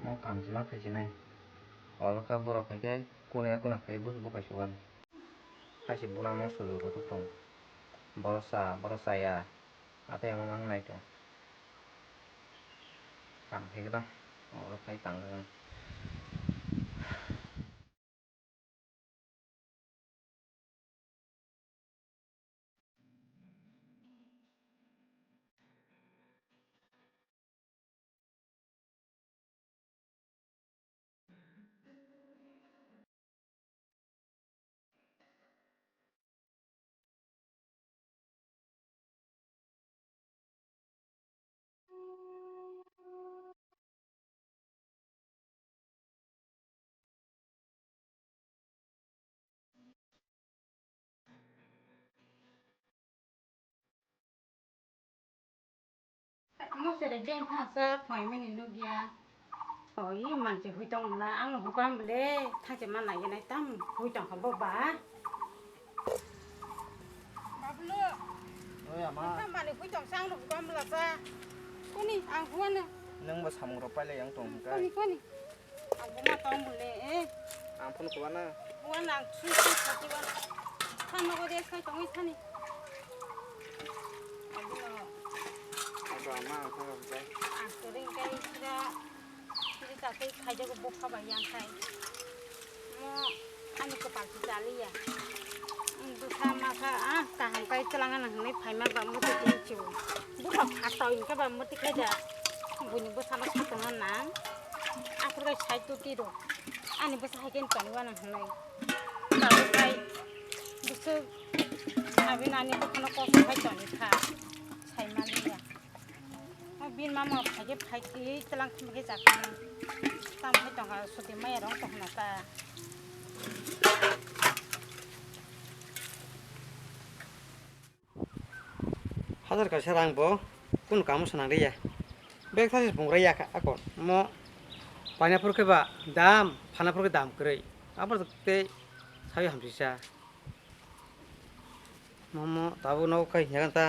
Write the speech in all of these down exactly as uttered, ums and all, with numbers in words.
Mo kam sima khaichinai. Olo kha borok hai khe kune kune khai busu bukai sugan. Haisi buna mo sulu butuk tong. Boro sa, boro saya. Ate mo mang nai tong. Kam khe khe tong. Olo khai tang. Mo sere beng thangsa phaimani nukya. O, i manse hui tong na, ang hukam le, thangse ma nai nai tam hui tong kha bo ba. Bablu. Oi, ama. Tam mani hui tong sang hukam la sa. Kuni, ang huana. Nang ba samung ro paile yang tong ka. Kuni, kuni. Ang buma tong bole, eh. Ang phone kuana. Kuana ang thui thui thati wan. Than nogo de sai tongwi thani. Ang buma. Ang ba ma ang thang ba. Ang kering kai sida. Sida ta kai khai jago bokha ba yang khai. Mo ani kopal si chaliya. Ang bukha ma kha, ah, kaham kai chalanga nang hwnwi phaima ba muti tini chibo. Bukha phato inkhe ba muti khai da. Buini bwsano satongna nang. Aphuru kai sai tuti rw. Ani bwsa hai khe tongwi uanw hwnwi. Tabuk kai bwswk abini ani bwkhano kok khai tongwi kha. Sai maliya. O bin mama phai khe phai twi tlang thum khe jakha. Tam hai tongkha suti maya rong tongkhna ta. Hajar kaisa rang bo kunu kamo swnang rwya. Bek thasi bung rwya kha ako mo paina phuru khe ba dam, phana phuru khe dam kwrwi. Abo tei sawi hamsisa. Momo tabuk nogo kai hinjagan ta.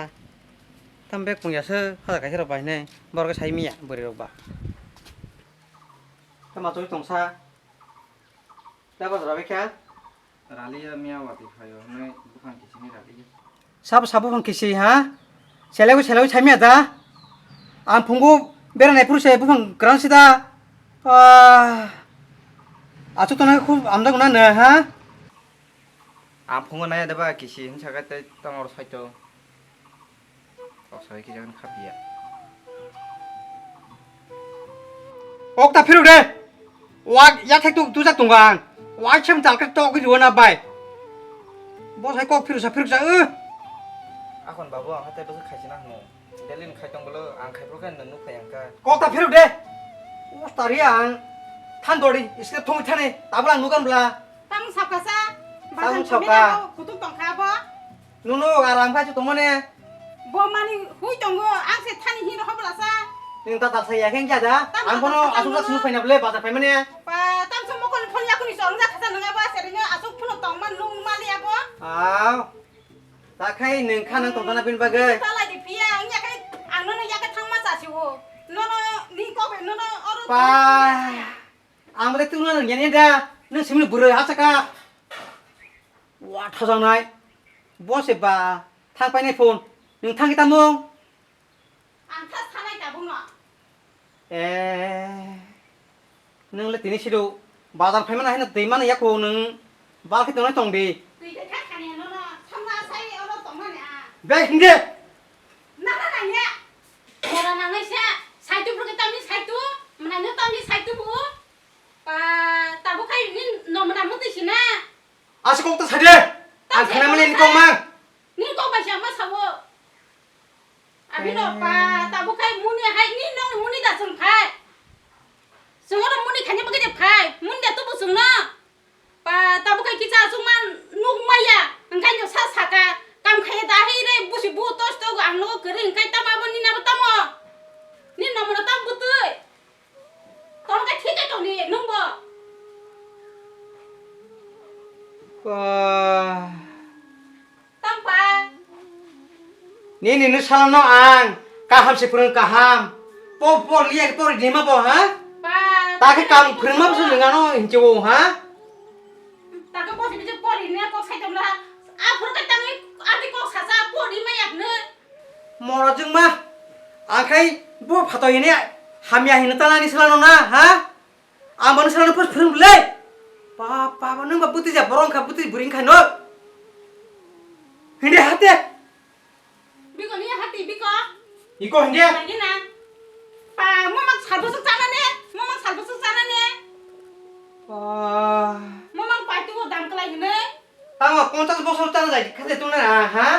Tam bek pungya se hajar kaisa rok bai hinai borok sai miya bwrwi rok ba. Tamo twi tongsa. Tabo jora bekha. Raliya miya wati phaio, hwnwi buphang kisingni raliya. Sabo sabo buphang kisi ha? Selaiwi selaiwi saimya da? Ang phungo beranai phuru se buphang kwrang sida. Ah. Achu tongnai khub amda guna na ha? Ang phungo naya da ba kisi hinsa kha tei tongor saito. Kok sawi kisa khe khapya. Kok ta phiruk de. Wak yak thai tu tujak tongo ang. Wak sem tal khe tok rw na bai. Bo sai kok phiruk sa phiruk sa, eh. Akhon babu ang hatai bwswk khaisina hwno. Delhi ni khai tong bolo ang khai phuru khe nwng nuk phai ang kha. Kok ta phiruk de. Us tari ang. Than dori iske thung thani tabla ang nugan bla. Tamung sapkasa. Tamung sapka. Kutung tongkha bo. Nuno aram kha chu tongmani. Bo mani hui tongo, ang se thani hin rohor bwlasa. Nung ta talsa ya khe wngya da? Tamo ang bono talsa asuk jak sunu phaina bole bazar phaimani. Pa, tamso mokol phone yakuni chwrwng jak khacha nung abo, aseri no asuk phone tongma nung mali abo. Aw. Ta khai nung kha nang tongthana bini bagwi. Ta lai di phiya, ang ya khai ang nono ya khai thangma chasi o. Nono ni kok bai nono oro. Pa. Ang bwlai tungna nang yani da, nung simini bwrwi ha saka. Wa thajaknai. Bo se ba, thang painai phone. Nung thang kita mung. Ang tha sanai tabung no. Eh. Nung le tini sidu bazar phaimana haino twi mano yakho nung bal khe tongnai tong di. Twi khe kha khani no no, thamna sai oro tongmani a. Be hinde. Nana nanya. Bora nangnai sa, saitu bro ke tamni saitu, mwnai no tamni saitu bu. Pa, tabuk khai ni nomra muti sina. Asa kok ta sade. Ang khana mani ni kok ma. Ni kok bai sa ma sawo. Abi no pa, tabuk khai muni hai ni no muni da sung khai. Sung no muni khani pakai de khai. Muni da tu bu sung no. Pa, tabuk khai kisa sung man nuk maya. Engkai no sa saka. Kam khai da hai re busi bu tos to ang no kering kai tama bo ni na bo tamo. Ni nomra tam butui. Tong khe thik khe tong di, nung bo. Wah. Tang pa. Nini no sala no ang kaham se purung kaham. Po por liya por di ma bo ha? Pa. Ta khe kam phwrwngma bwswk nwng ano hinwi o, ha? Ta khe bosi bisi pori ne kok sai tongla. A phuru khe tangwi ati kok sasa pori ma yakne. Mora jwngma. Akhai bo phato hini hamya hino tanani swlano na, ha? Ang bono swlano phwrwng bwle. Ba, ba, ba, nwng ba bwtwi ja borok wngkha, bwtwi bwrwi wngkha no. Hindi hate. Biko ni hati biko. Iko hindi. Lagi na. Pa, mo mang salbo sok chana ne. Mo mang salbo sok chana ne. Ba. Mo mang pai tu dam kelai hene. Tamo ponchas bosor chana jai khate tu na, ha?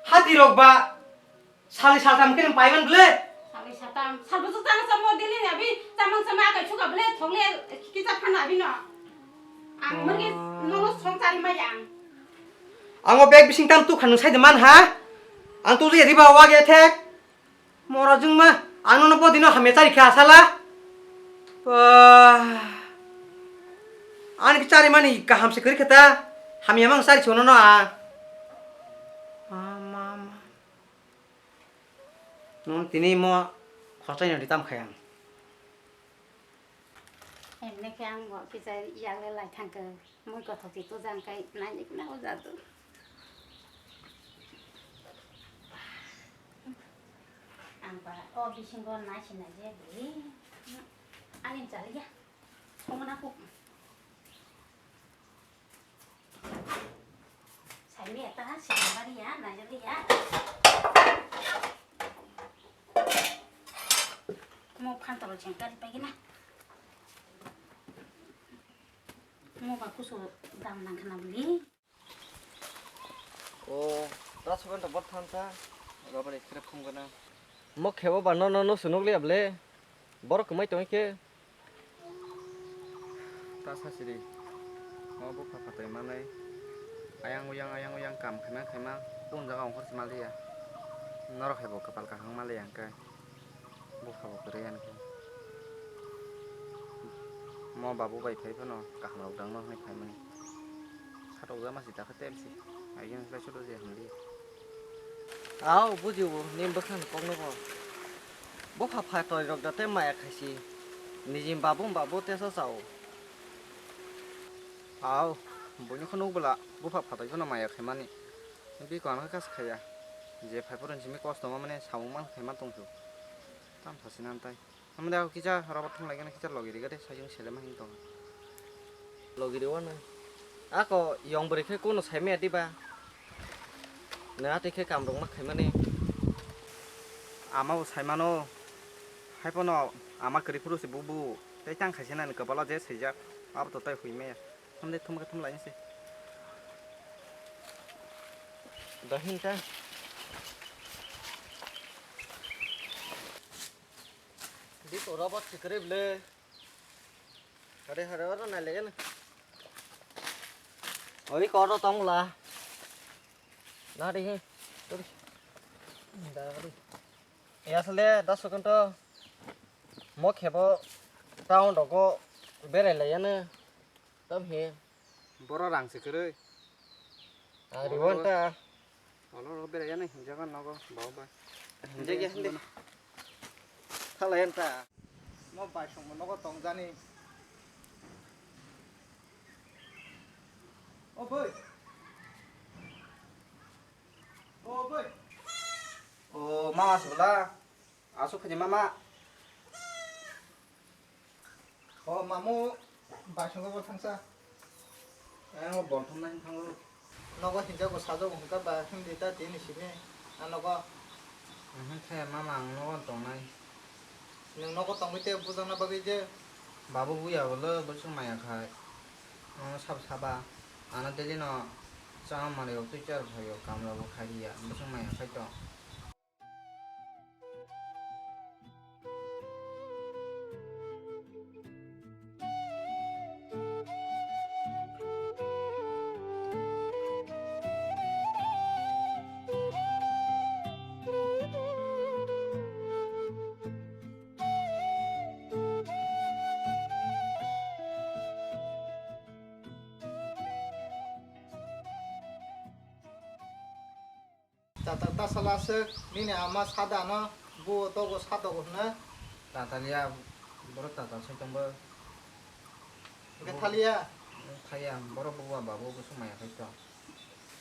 Hati rok ba. Salni saltham khe nwng paiman bwle? Salni saltham, salbo chwng chana chamo dili ni abi, chamang chama akai chuka bwle, thokle kisa phana abi no. Ang mani nono song chari maya ang. Ang o bag bising tam tu khanung sai de man ha? Ang tu je riba wa ge thek. Mora jung ma, ang nono bodi no hamya chari kha sala. Ani ki chari mani kaham se kri khata. Hamya mang chari chono no a. Ma, ma, ma. Nwng tini mo khosai no ditam khai ang. Emne khe ang bo kisa yak le lai thang khe mui kothok ti to jang kai nai nik na o jadu. Ang ba o bisingo nai si nai je bri. Ani chali ya. Song na ku. Saimaya ta, sibari ya, najali ya. Mo phan tolo jeng kari pagi na. Mo ba kuso dam nang khana beli. O, ta sugan to bot than ta. Gabani script khum gana. Mo khebo ba no no no sunuk liya ble. Borok kwmai tong khe. Ta sasiri, o bupha phatoi manai, ayang uyang, ayang uyang kam khaimang khaimang, kung jaga ongkhor se maliya. Norok hai bo kwpal kaham maliya hwnkhe, bupha bo kwrwi ya hwnkhe. Mo babu bai phai phano kaham rok dangno hwnwi phaimani. Khatok jama si dakha temsi, ayang lai chudo je hamli. Aw, bujibo, ni bwkhani kokno bo. Bupha phatoi rok da tei maya khaisi. Niji babu babu teso chao. Aw, buini kho nukbwla bupha phatoi phano maya khaimani. Biko ano kas khaya. Je phai phuru simi kosto mamani samung man khaima tongsu. Tam thasi nan tai. Hamde ako kisa robot thang lagi na kisa logi riga de sajung selema hing tong. Logi riwa na. Ako yong bwrwi khe kuno saimaya diba? Na ati khe kam rok ma khaimani. Ama bo saimano. Hai pono ama kwrwi phuru se bubu. Tei tang khaisa nani kwbala je swijak. Abo to tai hui maya. Hamde thum khe thum lai se. Dahin ta. Di to robot se kwrwi bwle. Hare hare oro nai legen. Oi ko oro tong la. Na di he. Tori. Da di. Ya sale da sukun to. Mo khebo town rogo berai lai ya na. Tam he. Boro rang se kwrwi. Ari wan ta. Olo ro bere ya na hinjago nogo baba bai. Hinjak ya hindi. Thala yan ta. Mo bai song nogo tong jani. O boi. O boi. O mama sula. Asuk khaji mama. O mamu, bai songo bo thangsa. Ang bo bol thumna hin thango. Nogo hinjago sajago hwnka ba hindi ta tini sini. A nogo. Ang khe mama ang nogo tongnai. Nwng nogo tongwi te bujakna bagwi je. Babu buya bolo bwswk maya khai. Ang sab saba. Ano daily no chama manwi rok twi char phaio kamla bo khai ya bwswk maya khai to. Tatal tasala aswk nini ama sada ano buo togo sadogo hwna. Tatal ya Borok tata sai tongbo. Hwnkhe thaliya? Thaya, borok buba babu bwswk maya khai to.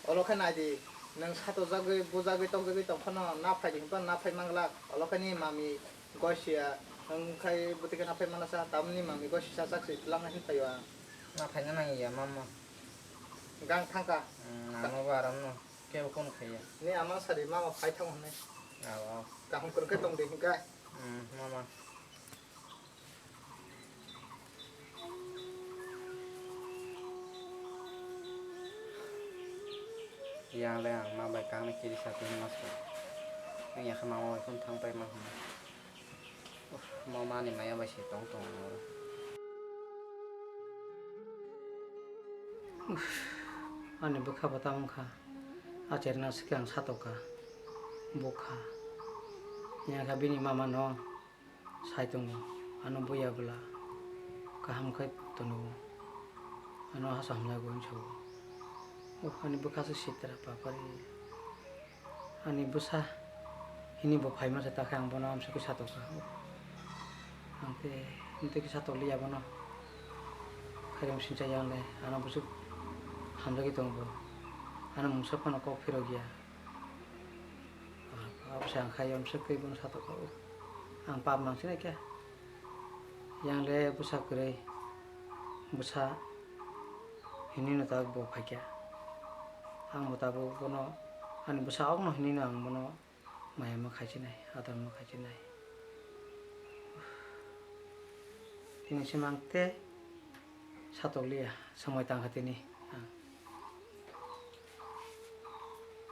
Olo khe nai di, nwng sato jagwi, bujagwi, tokjagwi tong phano na phai di hwn phano na phai manglak. Olo khe ni mami gosia, nwng khai bwtwi khe na phai manasa, tamni mami gosi sa chak si twlang hin phaio ang. Na phaina nang ya, mama. Gang thangka. Hmm, nangno ba aram no, kebo phone khaiya. Ni ama sari mama phai thang hwnwi. Aw, aw. Kaham kwrwng khe tong di hwn khe. Hmm, mama. Yang le ang ma bai kang ni kiri sa tin mas ko. Ang ya kha ma bai phone thang pai ma hwn. Uff, ma ma ni maya bai se tong tong ang oro. Uff, ani bwkha bo tamo kha. Acherna swkhe ang satok kha. Bukha. Yang kha bini mama no. Sai tongo, ano buya bwla kaham khe tono, ano hacham hamya gun sao. Oh, ani bwkha se sitra papari. Ani bwsa hini bo phaima se ta khe ang bono amsukhe satokha. Oh, ang te, ang te khe satokliya bono. Khairok singcha yang le, ano bwswk hamjagwi tongo bo. Ano mungsa phano kok phirokya. Abo se ang khai, amswk twi bono satok kha. Ang pap nang sinai khe. Yang le bwsa kwrwi, bwsa hinwi no tabuk bo phai kha. Ang bo tabuk bono, ani bwsa okno hinwi no ang bono maya ma khai sinai, ador ma khai sinai. Tini se mang te satok liya, swmai tang kha tini. Ang